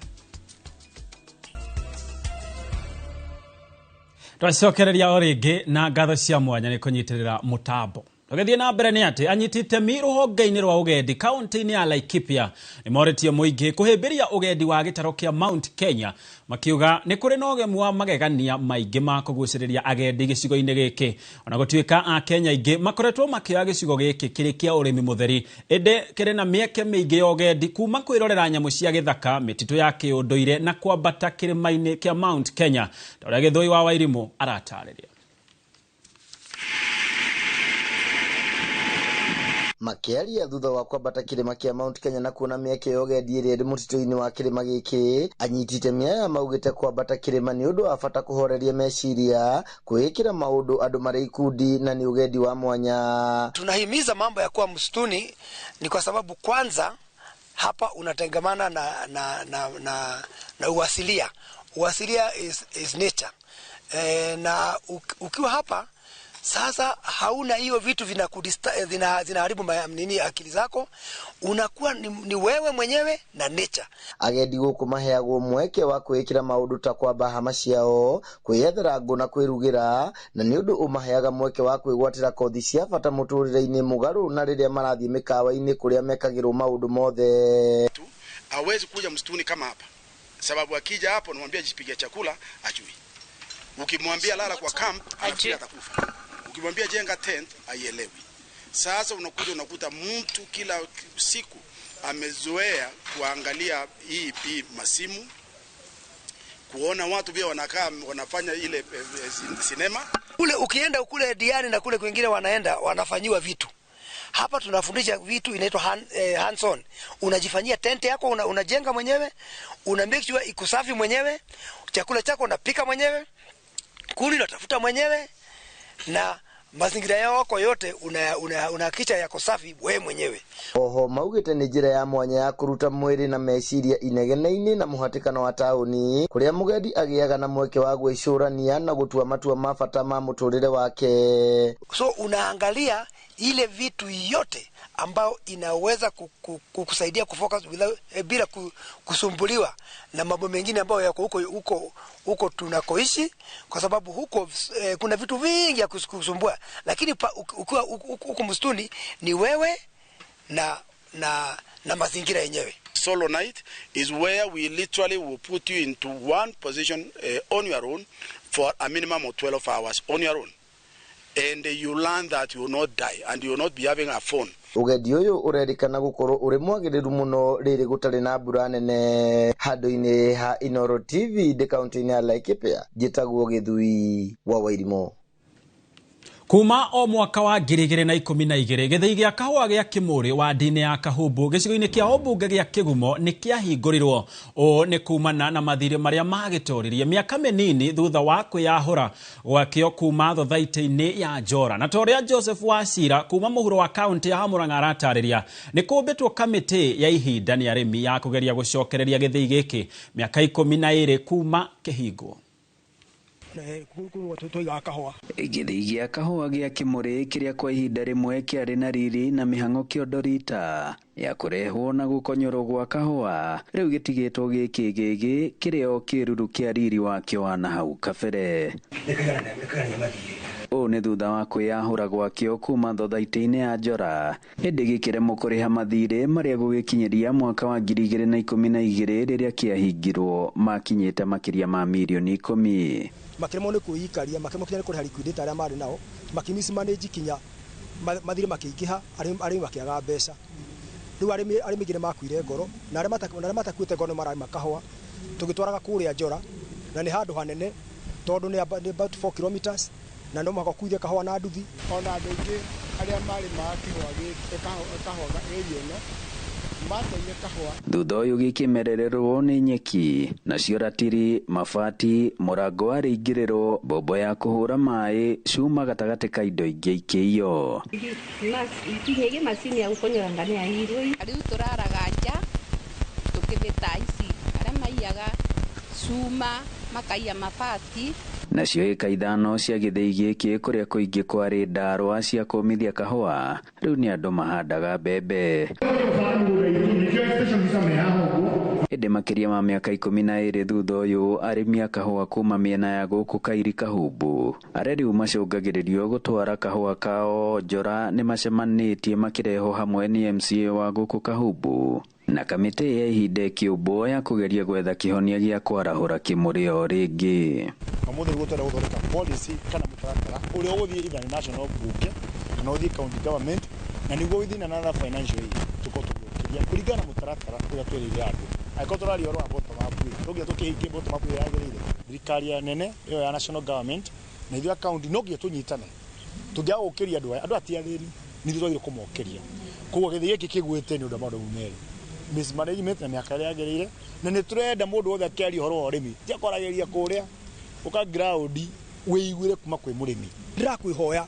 Twacokereria o rĩngĩ na ngatho cia mwanya nĩ kũnyitĩrĩra mũtambo. Tũgĩthiĩ na mbere nĩ atĩ anyiti itemi rũhonge-inĩ rwa ũgendi kaunti-inĩ ya Laikipia nĩ morĩtie mũingĩ kũhĩmbĩria ũgendi wa gĩtaro kĩa Mount Kenya, makiuga nĩ kũrĩ na ũgemu wa magegania maingĩ ma kũgucĩrĩria agendi gĩcigo-inĩ gĩkĩ. Ona gũtuĩka Akenya aingĩ makoretwo makĩoya gĩcigo gĩkĩ kĩrĩ kĩa ũrĩmi mũtheri, ĩndĩ kĩrĩ na mĩeke mĩingĩ ya ũgendi kuma kwĩrorera nyamũ cia gĩthaka, mĩtitũ ya kĩũndũire na kwambata kĩrĩma-inĩ kĩa Mount Kenya, ta ũrĩa Gĩthũi wa Wairimũ aratarĩria. Makiaria thutha wa kwambata kĩrĩma kĩa Mount Kenya na kuona mĩeke ya ũgendi ĩrĩa ĩrĩ mũtitũ-inĩ wa kĩrĩma gĩkĩ, anyiti itemi aya maugĩte kwambata kĩrĩma nĩ ũndũ wa bata kũhoreria meciria, kwĩĩkĩra maũndũ andũ marĩ ikundi na nĩ ũgendi wa mwanya. Tunahimiza mambo ya kuwa msituni ni kwa sababu kwanza hapa unatengamana na uasilia. Uasilia is nature. Na ukiwa hapa sasa hauna hiyo vitu zinaharibu nini akili zako, unakuwa ni wewe mwenyewe na nature. Agendi gũkũ maheagwo mweke wa kwĩĩkĩra maũndũ ta kwamba hama ciao, kwĩyethera ngũ na kwĩrugĩra, na nĩ ũndũ ũmaheaga mweke wa kwĩgwatĩra kothi cia bata mũtũrĩre-inĩ mũgarũ na rĩrĩa marathiĩ mĩkawa-inĩ kũrĩa mekagĩrwo maũndũ mothe. Hawezi kuja msituni kama hapa, sababu akija hapo namwambia jipigie chakula ajui. Ukimwambia lala kwa camp anafikiri atakufa. Ukimwambia jenga tent haielewi. Sasa unakuja unakuta mtu kila siku amezoea kuangalia hii masimu, kuona watu pia wanakaa wanafanya ile sinema. Kule ukienda kule Diani na kule kwingine wanaenda wanafanyiwa vitu. Hapa tunafundisha vitu inaitwa hands on. Unajifanyia tent yako, unajenga mwenyewe, una make sure iko safi mwenyewe, chakula chako unapika mwenyewe, kuni unatafuta mwenyewe, na mazingira yako yote unahakikisha yako safi wewe mwenyewe. Oho maugite ni njira ya mwanya ya kuruta mwiri na meciria inegene-inĩ na mũhatĩkano wa taũni kũrĩa mũgendi agĩaga na mweke wa gwĩcũrania na gũtua matua ma bata ma mũtũrĩre wake. So unaangalia ile vitu yote ambao inaweza kukusaidia kufocus bila kusumbuliwa na mambo mengine ambayo yako huko tunakoishi, kwa sababu huko kuna vitu vingi ya kusumbua, lakini ukiwa huko msituni ni wewe na mazingira yenyewe. Solo night is where we literally will put you into one position on your own for a minimum of 12 hours on your own. And you learn that you will not die and you will not be having a phone. Ũgendi ũyũ ũrerĩkana gũkorwo ũrĩ mwagĩrĩru mũno rĩrĩ gũtarĩ na mbura nene. Handũ-inĩ ha Inooro TV ndĩ kaunti-inĩ ya Laikipia, njĩtagwo Gĩthui wa Wairimũ. Kuma o mwaka wa 2012 gĩthĩi gĩa kahũa gĩa Kĩmũrĩ wandi-inĩ ya Kahumbu gĩcigo-inĩ kĩa ũmbunge gĩa Kĩgumo nĩ kĩahingũrirwo. Ũũ nĩ kumana na mathirĩ marĩa magĩtoririe mĩaka mĩnini thutha wa kwĩyahũra gwakĩo kuma thothaitĩ-inĩ ya Njora. Na ta ũrĩa Joseph Wachira kuma mũhuro wa kaunti ya Murang'a aratarĩria, nĩ kũmbĩtwo kamĩtĩ ya ihinda nĩ arĩmi ya kũgeria gũcokereria gĩthĩi gĩkĩ mĩaka 12 kuma kĩhingwo. Gĩthĩi gĩa kahũa gĩa Kĩmũrĩ kĩrĩa kwa ihinda rĩmwe kĩarĩ na riri na mĩhang'o kĩondorita ya kũrehwo na gũkonyorwo gwa kahũa rĩu gĩtigĩtwo gĩkĩ gĩgĩ kĩrĩ o kĩruru kĩa riri wakĩo wa na hau kabere. Ũũ nĩ thutha wa kwĩyahũra gwakĩo kuma thothaitĩ-inĩ ya Njora, ĩndĩ gĩkĩremwo kũrĩha mathirĩ marĩa gũgĩkinyĩria mwaka wa 2012 rĩrĩa kĩahingirwo makinyĩte makĩria ma mirioni 10. Makĩremwo nĩ kwĩikaria, makĩremwo kinya nĩ kũrĩha liquidator arĩa marĩ nao, makĩmismanage kinya mathirĩ makĩingĩha, arĩmi makĩaga mbeca. Rĩu arĩmi aingĩ nĩ makuire ngoro, na arĩa matakuĩte ngoro nĩ mararĩma kahũa. Tũgĩtwaraga kũrĩa Njora, na nĩ handũ hanene tondũ nĩ about 4 kilometers, na no mũhaka ũkuithie kahũa na nduthi. Ona andũ aingĩ arĩa marĩmaga kĩhũa gĩkĩ kahũa area ĩno mateire kahũa. Thutha ũyũ gĩkĩmerererwo nĩ nyeki, nacio ratiri, mabati, mũrango wa rĩingĩrĩro, mbombo ya kũhũra maĩ, cuma gatagatĩ ka indo ingĩ ikĩiywo. Ikinyĩgie macini ya gũkonyora ngano ya irwo. Rĩu tũraraga nja tũkĩmĩta ici arĩa maiyaga cuma makaiya mabati. Nacio ĩka 5 cia gĩthĩi gĩkĩ kũrĩa kũingĩ kwarĩ ndarwa cia kũmithia kahũa, rĩu nĩ andũ mahandaga mbembe. Station officer me haha ũguo. Ĩndĩ makĩria ma mĩaka 12 thutha ũyũ, arĩmi a kahũa kuma mĩena ya gũkũ Kairi Kahumbu arĩa rĩu macũngagĩrĩrio gũtwara kahũa kao njora nĩ macemanĩtie makĩrehwo hamwe nĩ MCA wa gũkũ Kahumbu na kamĩtĩ ya ihinda ĩkĩũmbwo ya kũgeria gwetha kĩhonia gĩa kwarahũra kĩmũrĩ o rĩngĩ. Ũmũthĩ nĩguo tũrenda gũthondeka policy kana mũtaratara ũrĩa ũgũthiĩ either nĩ national bunge kana ũthiĩ county government, na nĩguo within another financial year tũkorwo tũgĩũkĩria kũringana na mũtaratara ũrĩa twĩrĩire andũ. Angĩkorwo tũraria ũhoro wa bottom up rĩ, no nginya tũkĩhingie bottom up ĩrĩa yagĩrĩire. Thirikari ya nene ĩyo ya national government na ithuĩ a county no nginya tũnyitane. Tũngĩaga gũkĩria andũ aya, andũ aya ti athĩni, nĩ ithuĩ twagĩrĩirwo kũmokĩria. Koguo gĩthĩ gĩkĩ kĩgwĩte nĩ ũndũ wa maũndũ mau merĩ, mismanagement na mĩaka ĩrĩa yagĩrĩire, na nĩ tũrenda mũndũ wothe akĩaria ũhoro wa ũrĩmi tiga kwaragĩria kũrĩa ũka ground wĩiguĩre kuma kwĩ mũrĩmi. Ndĩrakwĩhoya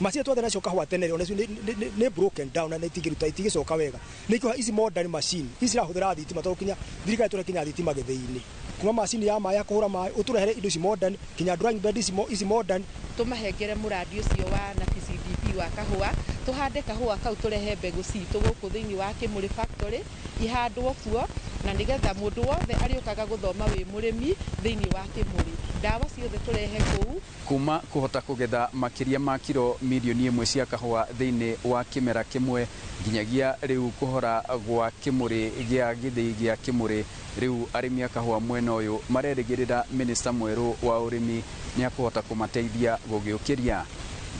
macini twathe nacio kahũa tene onacio nĩ broken down na itingĩruta, itigĩcoka wega. Nĩ ikuoha ici modern machine ici irahũthĩra thitima, tondũ kinya thirikari tũrekinya thitima gĩthĩi-inĩ, kuma macini ya maĩ ya kũhũra maĩ, ũtũrehere indo ici modern, kinya drying bed ici modern. Tũmahengere mũrandi ũcio wa na CDP wa kahũa, tũhande kahũa kau, tũrehe mbegũ citũ gũkũ thĩinĩ wa Kĩmũrĩ factory ihandwo kuo, na nĩgetha mũndũ wothe arĩũkaga gũthoma wĩ mũrĩmi thĩinĩ wa Kĩmũrĩ, ndawa ciothe tũrehe kũu. Kuma kũhota kũgetha makĩria ma kiro mirioni 1 cia kahũa thĩinĩ wa kĩmera kĩmwe nginyagia rĩu kũhora gwa kĩmũrĩ gĩa gĩthĩi gĩa Kĩmũrĩ, rĩu arĩmi a kahũa mwena ũyũ marerĩgĩrĩra minista mwerũ wa ũrĩmi nĩ akũhota kũmateithia gũgĩũkĩria.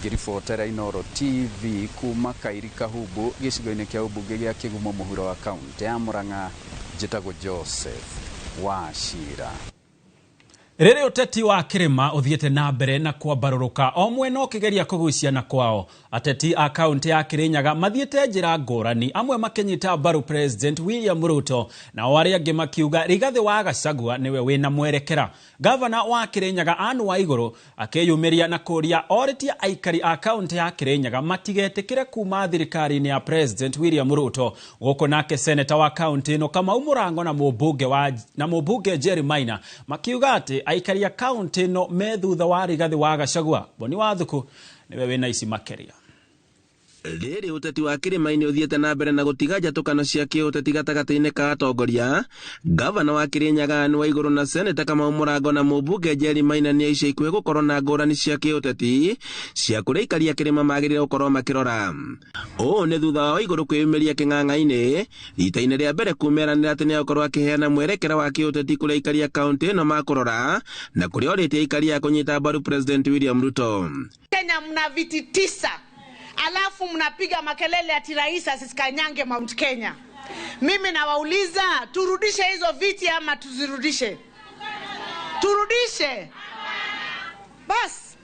Ngĩribotera Inooro TV kuma Kairi Kahumbu gĩcigo-inĩ kĩa ũmbunge gĩa Kĩgumo mũhuro wa kaunti ya Murang'a, njĩtagwo Joseph Wachira. Rĩrĩ ũteti wa kĩrĩma ũthiĩte na mbere na kwambarũrũka, o mwena ũkĩgeria kũgucia na kwao, ateti a kaunti ya Kĩrĩnyaga mathiĩte njĩra ngũrani, amwe makĩnyita mbaru President William Ruto, nao arĩa angĩ makiuga Rigathĩ wa Gachagua nĩwe wĩna mwerekera. Gavana wa Kĩrĩnyaga Anne Waigũrũ akĩyumĩria na kũria orĩtie aikari a kaunti ya Kĩrĩnyaga matigetĩkĩre kuma thirikari-inĩ ya President William Ruto. Gũkũ nake seneta wa kaunti ĩno Kamau Mũrango na mũmbunge Jerry Maina makiuga atĩ aikari a kaunti ĩno me thutha wa Rigathĩ wa Gachagua. Boni Wathuku nĩwe wĩna ici makĩria. Rĩrĩ ũteti wa kĩrĩma-inĩ ũthiĩte na mbere na gũtiga njatũkano cia kĩũteti gatagatĩ-inĩ ka atongoria, gavana wa Kĩrĩnyaga Anne Waigũrũ na seneta Kamau Mũrango na mũmbunge Jerry Maina nĩ ica ikuhĩ gũkorwo na ngũrani cia kĩũteti cia kũrĩa aikari a kĩrĩma magĩrĩire gũkorwo makĩrora. Ũũ nĩ thutha wa Waigũrũ kwĩyumĩria kĩng'ang'a-inĩ rita-inĩ rĩa mbere kumeranĩra atĩ nĩegũkorwo akĩheana mwerekera wa kĩũteti kũrĩa aikari a kaunti ĩno makũrora na kũrĩa orĩtie aikari a kũnyita mbaru President William Ruto. Kenya mna viti 9, alafu mnapiga makelele ati rais asikanyange Mount Kenya. Mimi nawauliza, turudishe hizo viti ama tuzirudishe? Turudishe. Bas,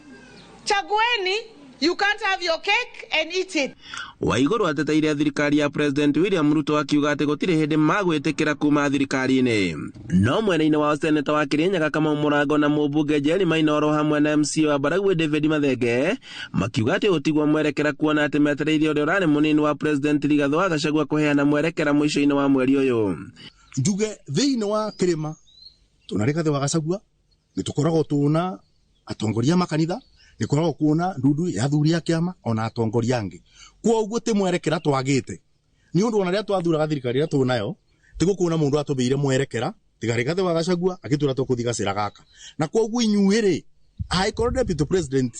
chagueni. You can't have your cake and eat it. Waigũrũ ateteire thirikari ya President William Ruto akiuga atĩ gũtirĩ hĩndĩ magwĩtĩkĩra kuma thirikari-inĩ. No mwena-inĩ wa seneta wa Kĩrĩnyaga Kamau Mũrango na mũmbunge Jerry Maina oro hamwe na MCA wa Baragwi David Mathenge makiuga atĩ ũtigwo mwerekera kuona atĩ metereire ũrĩa ũrarĩ mũnini wa President Rigathĩ wa Gachagua kũheana mwerekera mũico-inĩ wa mweri ũyũ. Njuge thĩinĩ wa kĩrĩma tuna Rigathĩ wa Gachagua, nĩ tũkoragwo tuna atongoria makanitha, nĩ koragwo kuona ndundu ya athuri a kĩama ona atongoria angĩ. Koguo ti mwerekera twagĩte, nĩ ũndũ ona rĩrĩa twathuraga thirikari ĩrĩa tũnayo tigũkuona mũndũ atũbĩire mwerekera tiga Rigathĩ wa Gachagua agĩtwĩra tũkũthiĩ gacĩra gaka. Na koguo inyuĩ rĩ, angĩkorwo deputy president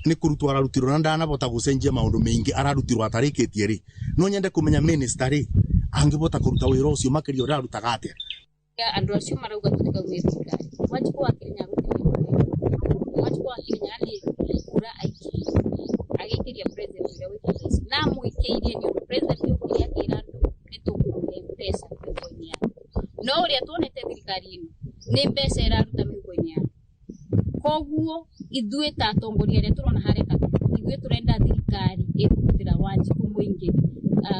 nĩ kũrutwo ararutirwo na ndanabota gũcenjia maũndũ maingĩ, ararutirwo atarĩkĩtie rĩ, no nyende kũmenya minister rĩ angĩbota kũruta wĩra ũcio makĩria ũrĩa arutaga atĩa. Andũ acio marauga tũtikaume thirikari. Wanjikũ wa Kĩrĩnyaga gũtirĩ Wanjikũ wa Kĩrĩnyaga nĩ kura aikirie agĩikĩria president ũrĩa wĩ thaa ici, na amũikĩirie nĩ ũndũ president okire akĩra andũ nĩ tũkũmũhe mbeca mĩhuko-inĩ yanyu, no ũrĩa tuonete thirikari ĩno nĩ mbeca ĩraruta mĩhuko-inĩ yanyu. Koguo ithuĩ ta atongoria arĩa tũrona harĩa kabere, ithuĩ tũrenda thirikari ĩkũrutĩra Wanjikũ mũingĩ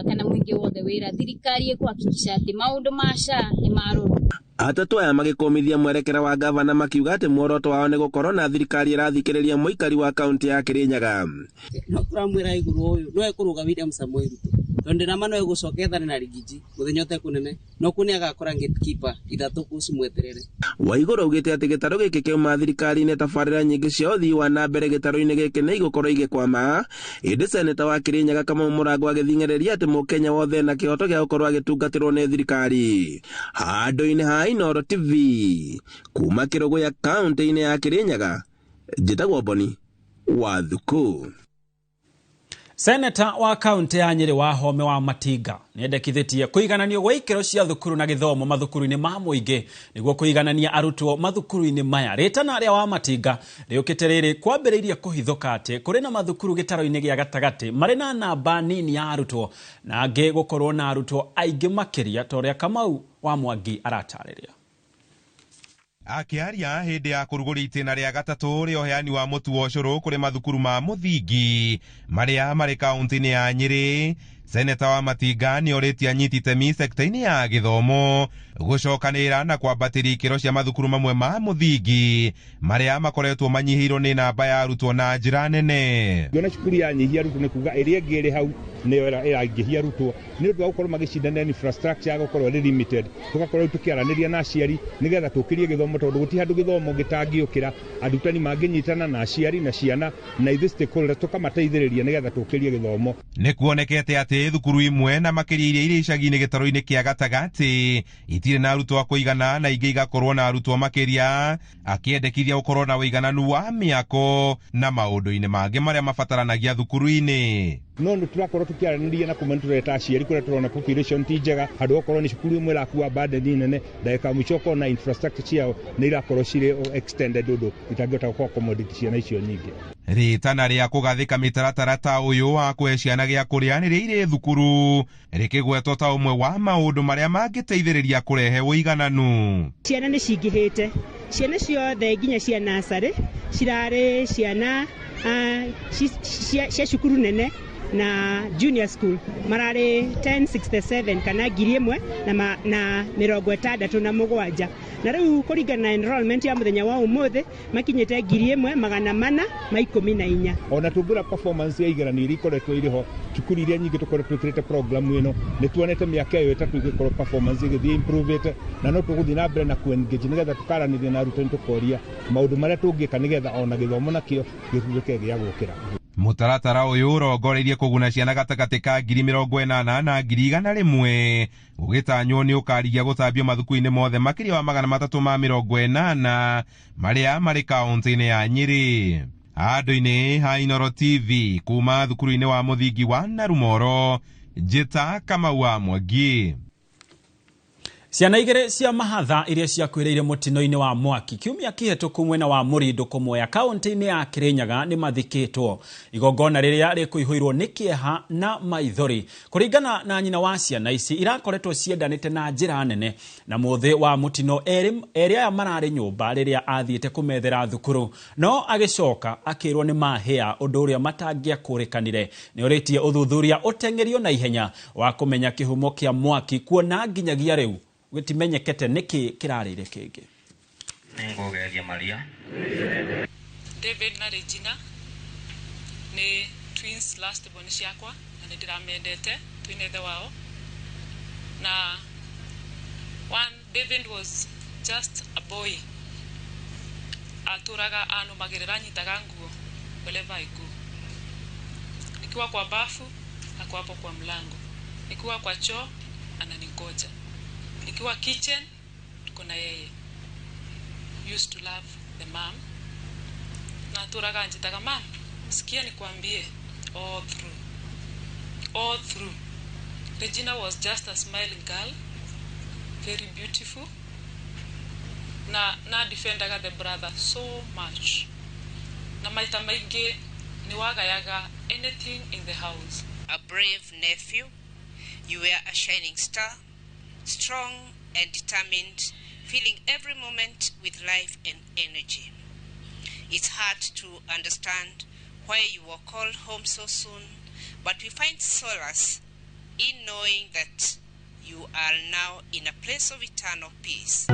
kana mũingĩ wothe wĩra, thirikari ĩkũhakikisha atĩ maũndũ ma SHA nĩ marorwo. Atatũ aya magĩkũmithia mwerekera wa gavana makiuga atĩ muoroto wao nĩ gũkorwo na thirikari ĩrathikĩrĩria mũikari wa kaunti ya Kĩrĩnyaga. No tũramwĩra igũrũ ũyũ no ekũrũga William Samoei Ruto. Tondu ndina ma no egũcoka ethane na Rigiji mũthenya ũtekũnene no kũ nĩagakora gatekeeper ithatũ kũu cimweterere. Waiguru augĩte atĩ gĩtarũ gĩkĩ kĩauma thirikari-inĩ tabarĩra nyingĩ cia ũthii wa na mbere gĩtarũ-inĩ gĩkĩ nĩ igũkorwo igĩkwama, ĩndĩ seneta wa Kirinyaga Kamau Mũrango agĩthing'ĩrĩria atĩ mũkenya wothe na kĩhoto gĩa gũkorwo agĩtungatĩrwo nĩ thirikari. Handũ-inĩ ha Inooro TV kuma Kĩrũgũya kaũntĩ-inĩ ya Kirinyaga, njĩtagwo Boni wa Thuku. Seneta wa kaunti ya Nyeri Wahome wa Matinga nĩendekithĩtie kũigananio gwa ikĩro cia thukuru na gĩthomo mathukuru-inĩ ma mũingĩ nĩguo kũiganania arutwo mathukuru-inĩ maya. Rĩtana rĩa wa Matinga rĩũkĩte rĩrĩ kwambĩrĩirie kũhithũka atĩ kũrĩ na mathukuru gĩtaro-inĩ gĩa gatagatĩ marĩ na namba nini ya arutwo na angĩ gũkorwo na arutwo aingĩ makĩria ta ũrĩa Kamau wa Mwangi aratarĩria. Akĩaria hĩndĩ ya kũrugũria itĩna rĩa gatatũ rĩa ũheani wa mũtu wa ũcũrũ kũrĩ mathukuru ma mũthingi marĩa marĩ kaũntĩ-inĩ ya Nyĩrĩ, seneta wa Matinga nĩorĩtie anyiti itemi sekta-inĩ ya gĩthomo gũcokanĩrĩra na kwambatĩria ikĩro cia mathukuru mamwe ma mũthingi marĩa makoretwo manyihĩirwo nĩ namba ya arutwo na njĩra nene. Ngĩona cukuru yanyihia arutwo nĩ kuga ĩrĩa ĩngĩ ĩrĩ hau nĩyo ĩraingĩhia arutwo nĩ ũndũ wa gũkorwo magĩcindana infrastructure ya gũkorwo ĩrĩ limited, tũgakorwo rĩu tũkĩaranĩria na aciari nĩgetha tũkĩrie gĩthomo tondũ gũtirĩ handũ gĩthomo gĩtangĩũkĩra, arutani mangĩnyitana na aciari na ciana na ithuĩ stakeholders tũkamateithĩrĩria nĩgetha tũkĩrie gĩthomo. Nĩ kuonekete atĩ thukuru imwe na makĩria iria irĩ icagi-inĩ gĩtarũ-inĩ kĩa gatagatĩ itirĩ na arutwo a kũigana na ingĩ igakorwo na arutwo makĩria, akĩendekithia gũkorwo na ũigananu wa mĩako na maũndũ-inĩ mangĩ marĩa mabataranagia thukuru-inĩ. No nĩ tũrakorwo tũkĩaranĩria na kuma nĩtũreta aciari kũrĩa tũrona population ti njega, handũ okorwo nĩ cukuru ĩmwe ĩrakua burden nene, ndagĩka ya mũico ũkona infrastructure ciao nĩ irakorwo cirĩ extended ũndũ itangĩhota gũ accommodate ciana icio nyingĩ. Rĩtana rĩa kũgathĩka mĩtaratara ta ũyũ wa kũhe ciana gĩa kũrĩa rĩrĩa irĩ thukuru rĩkĩgwetwo ta ũmwe wa maũndũ marĩa mangĩteithĩrĩria kũrehe ũigananu. Ciana nĩ cingĩhĩte, ciana ciothe nginya cia nursery cirarĩ ciana cia cukuru nene na junior school mararĩ 1067 kana 1067, na rĩu kũringana na enrollment ya mũthenya wa ũmũthĩ makinyĩte 1414. Ona tũngĩra performance ya igeranio iria ikoretwo irĩ ho cukuru iria nyingĩ tũkoretwo twĩkĩrĩte program ĩno nĩ tuonete mĩaka ĩyo ĩtatũ ĩgĩkorwo performance ĩgĩthiĩ improvĩte, na no tũgũthiĩ na mbere na ku-engage nĩgetha tũkaranĩria na arutani tũkoria maũndũ marĩa tũngĩka nĩgetha ona gĩthomo nakĩo gĩtuĩke gĩa gũkĩra. Mũtaratara ũyũ ũrongoreirie kũguna ciana gatagatĩ ka 80,000 na 100,000 gũgĩtanywo nĩ ũkarigia gũtambio mathukuru-inĩ mothe makĩria wa 380 marĩa marĩ kaũntĩ-inĩ ya Nyĩrĩ. Handũ-inĩ ha Inooro TV kuma thukuru-inĩ wa mũthingi wa Narumoro, njĩta Kamau wa Mwangi. Ciana igĩrĩ cia mahatha iria ciakuĩrĩire mũtino-inĩ wa mwaki kiumia kĩhetũku mwena wa Mũrindũ Kũmoya kaũntĩ-inĩ ya Kĩrĩnyaga nĩ mathikĩtwo. Igongona rĩrĩa rĩkũihũirwo nĩ kĩeha na maithori. Kũringana na nyina wa ciana ici irakoretwo ciendanĩte na njĩra nene na mũthĩ wa mũtino erĩ aya mararĩ nyũmba rĩrĩa athiĩte kũmethera thukuru, no agĩcoka akĩrwo nĩ mahĩa ũndũ ũrĩa matangĩakũrĩkanire. Nĩorĩtie ũthuthuria ũteng'erio na ihenya wa kũmenya kĩhumo kĩa mwaki kuona nginyagia rĩu gĩtimenyekete nĩkĩ kĩrarĩire kĩngĩ. Nĩngũgeria Maria. David na Regina nĩ twins last born ciakwa na nĩ ndĩramendete twĩna ithe wao, na one David was just a boy, atũraga anũmagĩrĩra anyitaga nguo wherever I go, nikiwa kwa bafu ako hapo kwa mlango, nikiwa kwa choo ananingoja, nikiwa kitchen tuko na yeye. Used to love the mom na atũraga anjĩtaga mom, sikia nikwambie, all through all through. Regina was just a smiling girl, very beautiful, na defendaga the brother so much, na maita maingĩ nĩ wagayaga anything in the house. A brave nephew, you were a shining star, strong and determined, filling every moment with life and energy. It's hard to understand why you were called home so soon, but we find solace in knowing that you are now in a place of eternal peace.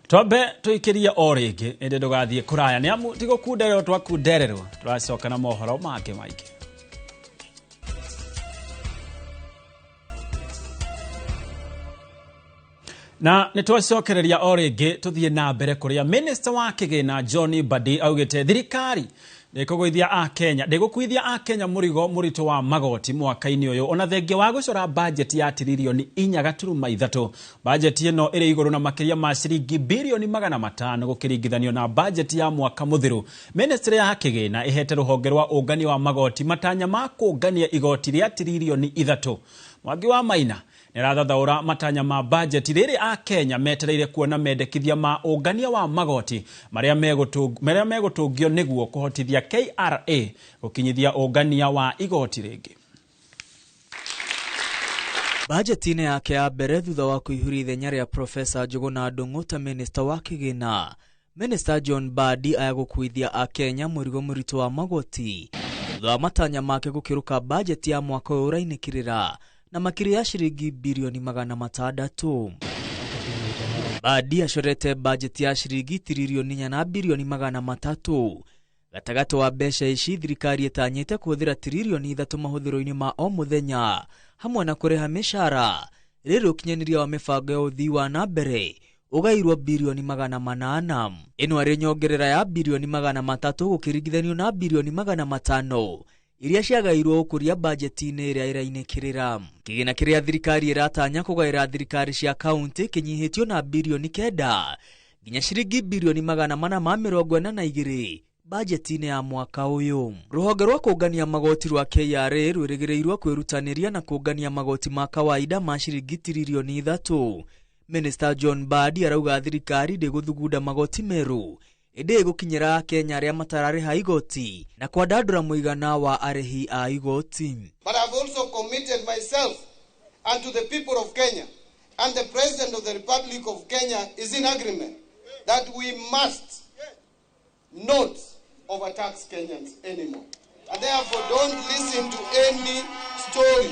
Twambe tũikĩrie o rĩngĩ ĩndĩ ndũgathiĩ kũraya nĩ amu ti gũkundererwo twakundererwo, tũracoka na mohoro mangĩ maingĩ. Na nĩ twacokereria o rĩngĩ tũthiĩ na mbere kũrĩa Minister wa Kĩgĩna John Mbadi augĩte thirikari ndĩkũgũithia a Kenya ndĩgũkuithia a Kenya mũrigo mũritũ wa magoti mwaka-inĩ ũyũ, ona thengia wa gũcora bajeti ya tiririoni 4.3. Bajeti ĩno ĩrĩ igũrũ na makĩria ma ciringi birioni 500 gũkĩringithanio na bajeti ya mwaka mũthiru. Ministry ya Kĩgĩna ĩhete rũhonge rwa ũngania wa magoti matanya ma kũngania igoti rĩa tiririoni 3. Mwangi wa Maina nĩarathathaũra matanya ma bajeti rĩrĩ a Kenya metereire kuona mendekithia ma ũngania wa magoti marĩa megũtũngio nĩguo kũhotithia KRA gũkinyithia ũngania wa igoti rĩngĩ. Bajeti-inĩ yake ya mbere thutha wa kũihũria ithenya rĩa Profesa Njuguna Ndung'u ta minista wa kĩgĩna, Minista John Mbadi aya gũkuithia akenya mũrigo mũritũ wa magoti thutha wa matanya make gũkĩrũka bajeti ya mwaka ũyũ ũrainĩkĩrĩra na makĩria ya ciringi birioni 600. Mbadi acorete bajeti ya ciringi tiririoni 4 na birioni 300. Gatagatĩ wa mbeca ici, thirikari ĩtanyĩte kũhũthĩra tiririoni 3 mahũthĩro-inĩ ma o mũthenya hamwe na kũrĩha mĩcara, rĩrĩ ũkinyanĩria wa mĩbango ya ũthii wa na mbere ũgairwo birioni 800. Ĩno arĩ nyongerera ya birioni 300 gũkĩringithanio na birioni 500 iria ciagairwo ũkũria bajeti-inĩ ĩrĩa ĩrainĩkĩrĩra. Kĩgĩna kĩrĩa thirikari ĩratanya kũgaĩra thirikari cia kaunti kĩnyihĩtio na birioni 9 nginya ciringi birioni 442 bajeti-inĩ ya mwaka ũyũ. Rũhonge rwa kũngania magoti rwa KRA rwĩrĩgĩrĩirwo kwĩrutanĩria na kũngania magoti ma kawaida ma ciringi tiririoni 3. Minister John Mbadi arauga thirikari ndĩgũthugunda magoti merũ, ĩndĩ ĩgũkinyĩra akenya arĩa matararĩha igoti na kwandandũra mũigana wa arĩhi a igoti. But I've also committed myself and to the people of Kenya, and the President of the Republic of Kenya is in agreement that we must not overtax Kenyans anymore. And therefore don't listen to any story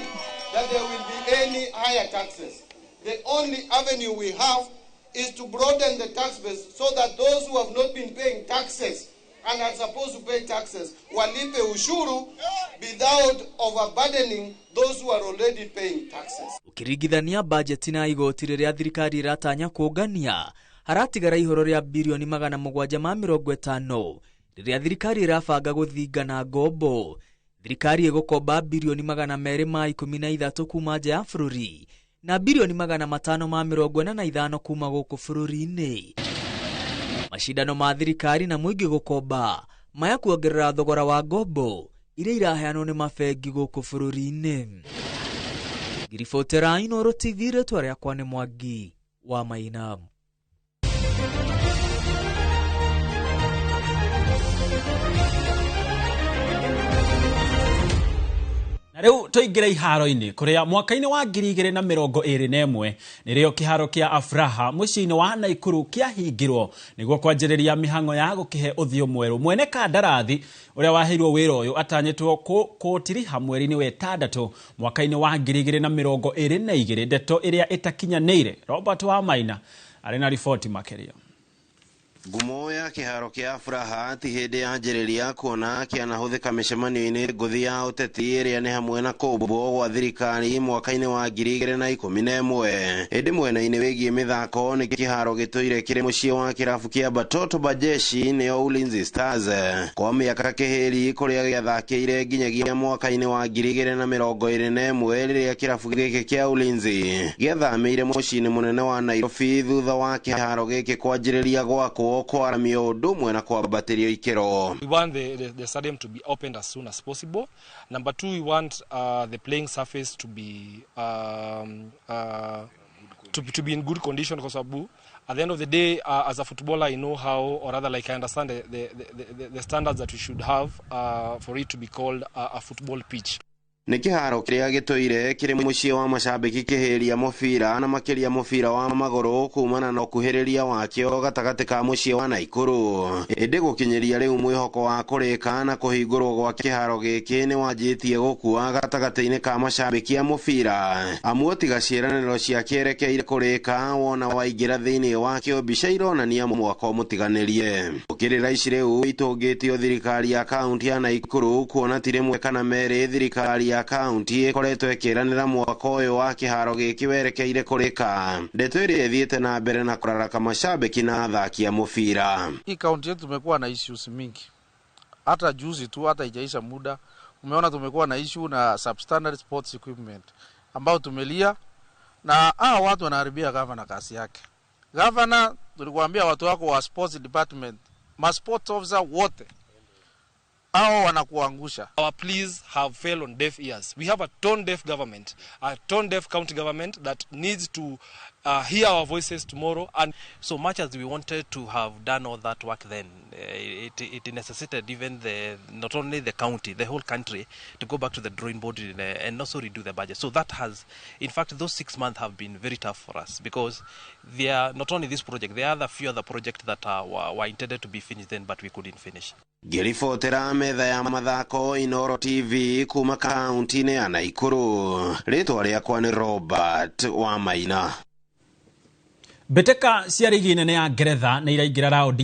that there will be any higher taxes. The only avenue we have is to broaden the tax base so that those who have not been paying taxes and are supposed to pay taxes walipe ushuru without overburdening those who are already paying taxes. Ũkĩringithania bajeti na igoti rĩrĩa thirikari ĩratanya kũngania, haratigara ihoro rĩa birioni 750 rĩrĩa thirikari ĩrabanga gũthinga na ngombo. Thirikari ĩgũkomba birioni 213 kuma nja ya bũrũri na birioni 545 kuma gũkũ bũrũri-inĩ. Macindano ma thirikari na mũingĩ gũkomba maya kuongerera thogora wa ngombo iria iraheanwo nĩ mabengi gũkũ bũrũri-inĩ. Ngiribotera Inooro TV, rĩtwa rĩakwa nĩ Mwangi wa Maina. Na rĩu tũingĩre iharo-inĩ kũrĩa mwaka-inĩ wa 2021 nĩrĩo kĩharo kĩa Afraha mũciĩ-inĩ wa Naikuru kĩahingirwo nĩguo kwanjĩrĩria mĩhang'o ya gũkĩhe ũthiũ mwerũ. Mwene kandarathi ũrĩa waheirwo wĩra ũyũ atanyĩtwo kũũtiriha mweri-inĩ wa ĩtandatũ mwaka-inĩ wa 2022, ndeto ĩrĩa ĩtakinyanĩire. Robert Wamaina arĩ na riboti makĩria. Ngumo ya kĩharo kĩa Afraha ti hĩndĩ yanjĩrĩria kuona kĩanahũthĩka mĩcemanio-inĩ ngũthi ya ũteti ĩrĩa nĩ hamwe na kũmbwo gwa thirikari mwaka-inĩ wa 2011. Ĩndĩ mwena-inĩ wĩgiĩ mĩthako nĩ kĩharo gĩtũire kĩrĩ mũciĩ wa kĩrabu kĩa Batoto Bajeshi nĩo Ulinzi Stars kwa mĩaka kĩhĩri kũrĩa gĩathakĩire nginyagia mwaka-inĩ wa 2021 rĩrĩa kĩrabu gĩkĩ kĩa Ulinzi gĩathamĩire mũciĩ-inĩ mũnene wa Nairobi thutha wa kĩharo gĩkĩ kwanjĩrĩria gwakwo kwaramio ũndũ ũmwe na kwambatĩrio ikĩro. We want the stadium to be opened as soon as possible. Number two, we want the playing surface to be to be in good condition, kwa sababu at the end of the day, as a footballer, I know how, or rather like I understand the standards that we should have for it to be called a football pitch. Nĩ kĩharo kĩrĩa gĩtũire kĩrĩ mũciĩ wa macambĩki kĩhĩria mũbira na makĩria mũbira wa magũrũ kumana na ũkuhĩrĩria wakĩo gatagatĩ ka mũciĩ wa Naikuru. Ĩndĩ gũkinyĩria rĩu mwĩhoko wa kũrĩka na kũhingũrwo gwa kĩharo gĩkĩ nĩ wanjĩtie gũkua gatagatĩ-inĩ ka macambĩki a mũbira, amu tiga ciĩranĩro ciakĩerekeire kũrĩka wona waingĩra thĩinĩ wakĩo mbica ironania mwako mũtiganĩrie. Gũkĩrĩra ici rĩu itũngĩtio thirikari ya kaunti ya Naikuru kuona ti rĩmwe kana merĩ thirikari Thirikari ya kaunti ĩkoretwo ĩkĩranĩra mwaka ũyũ wa kĩharo gĩkĩ werekeire kũrĩka, ndeto ĩrĩa ĩthiĩte na mbere na kũraraka mashabiki na athaki a mũbira. Hii kaunti yetu tumekuwa na issues mingi, hata juzi tu, hata ijaisha muda, umeona tumekuwa na issue na substandard sports equipment ambao tumelia na hawa watu wanaharibia gavana kazi yake. Gavana, tulikuambia watu wako wa sports department, ma sports officer wote hao wanakuangusha. Our pleas have fell on deaf ears. We have a tone deaf government, a tone deaf county government that needs to hear our voices tomorrow. And so much as we wanted to have done all that work then, it necessitated even the not only the county, the whole country to go back to the drawing board and also redo the budget. So that has, in fact, those 6 months have been very tough for us because they are not only this project, there are other few other projects that were intended to be finished then, but we couldn't finish. Ngĩribotera metha ya mathako Inoro TV kuma kaunti-inĩ ya Naikuru, rĩtwa rĩakwa nĩ Robert Wamaina. Mbĩtĩka cia rigi nene ya Ngeretha nĩ iraingĩra raundi ya